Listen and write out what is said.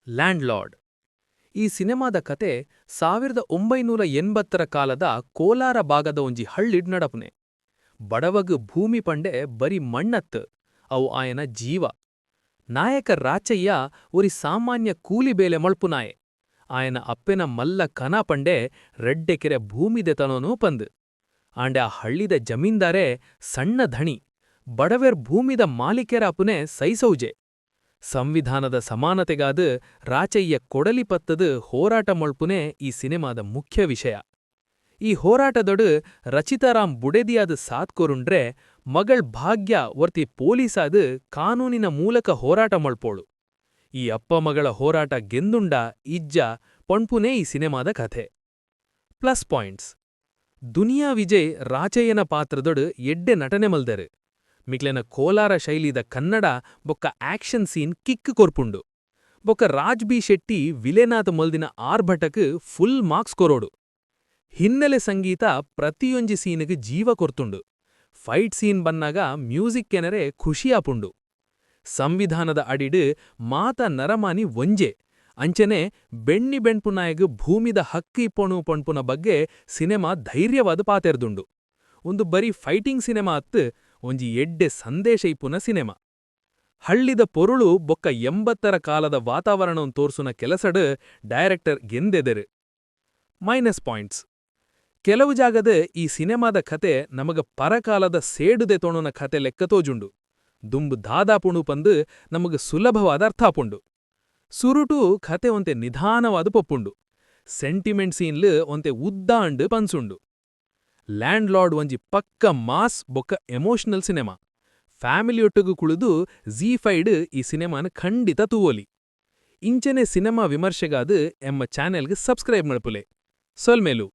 Land lord. ಈ ಸಿನೆಮಾದ ಕತೆ 1980ರ ಕಾಲದ ಕೋಲಾರ ಭಾಗದ ಒಂಜಿ ಹಳ್ಳಿಡ್ ನಡಪುನೆ. ಬಡವಗ್ ಭೂಮಿ ಪಂಡೆ ಬರಿ ಮಣ್ಣತ್ತ್, ಅವು ಆಯನ ಜೀವ. ನಾಯಕ ರಾಚಯ್ಯ ಒರಿ ಸಾಮಾನ್ಯ ಕೂಲಿ ಬೇಲೆ ಮಳ್ಪುನಾಯೆ. ಆಯನ ಅಪ್ಪೆನ ಮಲ್ಲ ಕನ ಪಂಡೆ ರಡ್ಡೆಕೆರೆ ಭೂಮಿದೆತನೋನು ಪಂದ್. ಆಂಡ ಆ ಹಳ್ಳಿದ ಜಮೀನ್ದಾರೆ ಸಣ್ಣ ಧಣಿ, ಬಡವೆರ್ ಭೂಮಿದ ಮಾಲೀಕೆರಾಪುನೆ ಸೈಸೌಜೆ. ಸಂವಿಧಾನದ ಸಮಾನತೆಗಾದ್ ರಾಚಯ್ಯ ಕೊಡಲಿ ಪತ್ತದ್ ಹೋರಾಟ ಮಳ್ಪುನೆ ಈ ಸಿನೆಮಾದ ಮುಖ್ಯ ವಿಷಯ. ಈ ಹೋರಾಟದೊಡು ರಚಿತಾರಾಮ್ ಬುಡೆದಿಯಾದ್ ಸಾಥ್ ಕೊರುಂಡ್ರೆ, ಮಗಳ್ ಭಾಗ್ಯ ಒರ್ತಿ ಪೊಲೀಸಾದ್ ಕಾನೂನಿನ ಮೂಲಕ ಹೋರಾಟ ಮಳ್ಪೋಳು. ಈ ಅಪ್ಪ ಮಗಳ ಹೋರಾಟ ಗೆಂದುಂಡ ಇಜ್ಜ ಪಣ್ಪುನೇ ಈ ಸಿನೆಮಾದ ಕಥೆ. ಪ್ಲಸ್ ಪಾಯಿಂಟ್ಸ್: ದುನಿಯಾ ವಿಜಯ್ ರಾಚಯ್ಯನ ಪಾತ್ರದೊಡು ಎಡ್ಡೆ ನಟನೆ ಮಲ್ದೆರ್. ಮಿಕ್ಲೆನ ಕೋಲಾರ ಶೈಲಿದ ಕನ್ನಡ ಬೊಕ್ಕ ಆಕ್ಷನ್ ಸೀನ್ ಕಿಕ್ ಕೊರ್ಪುಂಡು. ಬೊಕ್ಕ ರಾಜ್ ಬಿ ಶೆಟ್ಟಿ ವಿಲೆನಾತ್ ಮಲ್ದಿನ ಆರ್ಭಟಕ್ ಫುಲ್ ಮಾರ್ಕ್ಸ್ ಕೊರೋಡು. ಹಿನ್ನೆಲೆ ಸಂಗೀತ ಪ್ರತಿಯೊಂಜಿ ಸೀನ್ಗ್ ಜೀವ ಕೊರ್ತುಂಡು. ಫೈಟ್ ಸೀನ್ ಬನ್ನಾಗ ಮ್ಯೂಸಿಕ್ ಕೆನರೆ ಖುಷಿಯಾಪುಂಡು. ಸಂವಿಧಾನದ ಅಡಿಡ್ ಮಾತ ನರಮಾನಿ ಒಂಜೆ, ಅಂಚನೆ ಬೆಣ್ಣಿ ಬೆಣ್ಪುನಾಯಗ್ ಭೂಮಿದ ಹಕ್ಕ್ ಇಪ್ಪೊಣು ಪಣ್ಪುನ ಬಗ್ಗೆ ಸಿನೆಮಾ ಧೈರ್ಯವಾದ್ ಪಾತೆರ್ದುಂಡು. ಉಂದು ಬರಿ ಫೈಟಿಂಗ್ ಸಿನೆಮಾ ಅತ್ತ್, ಒಂಜಿ ಎಡ್ಡೆ ಸಂದೇಶ ಇಪ್ಪುನ ಸಿನೆಮಾ. ಹಳ್ಳಿದ ಪೊರುಳು ಬೊಕ್ಕ 80ರ ಕಾಲದ ವಾತಾವರಣನ್ ತೋರ್ಸುನ ಕೆಲಸಡ್ ಡೈರೆಕ್ಟರ್ ಗೆಂದೆದೆರ್. ಮೈನಸ್ ಪಾಯಿಂಟ್ಸ್: ಕೆಲವು ಜಾಗದ ಈ ಸಿನೆಮಾದ ಕತೆ ನಮಗ ಪರಕಾಲದ ಸೇಡುದೆ ತೋಣುನ ಕತೆ ಲೆಕ್ಕ ತೋಜುಂಡು. ದುಂಬು ದಾದಾಪುಂಡು ಪಂದ್ ನಮಗ್ ಸುಲಭವಾದ ಅರ್ಥ ಆಪುಂಡು. ಸುರುಟು ಕತೆ ಒಂತೆ ನಿಧಾನವಾದ್ ಪೊಪ್ಪುಂಡು. ಸೆಂಟಿಮೆಂಟ್ ಸೀನ್ಲು ಒಂತೆ ಉದ್ದ ಅಂಡ್ ಪನ್ಸುಂಡು. ಲ್ಯಾಂಡ್ ಲಾರ್ಡ್ ಒಂಜಿ ಪಕ್ಕ ಮಾಸ್ ಬೊಕ್ಕ ಎಮೋಷನಲ್ ಸಿನೆಮಾ. ಫ್ಯಾಮಿಲಿ ಒಟ್ಟುಗು ಕುಳುದು ಜೀ ಫೈಡ್ ಈ ಸಿನೆಮಾನ ಖಂಡಿತ ತೂವೊಲಿ. ಇಂಚನೆ ಸಿನೆಮಾ ವಿಮರ್ಶೆಗಾದ್ ಎಮ್ಮ ಚಾನೆಲ್ಗ್ ಸಬ್ಸ್ಕ್ರೈಬ್ ಮಲ್ಪುಲೆ. ಸೊಲ್ಮೆಲು.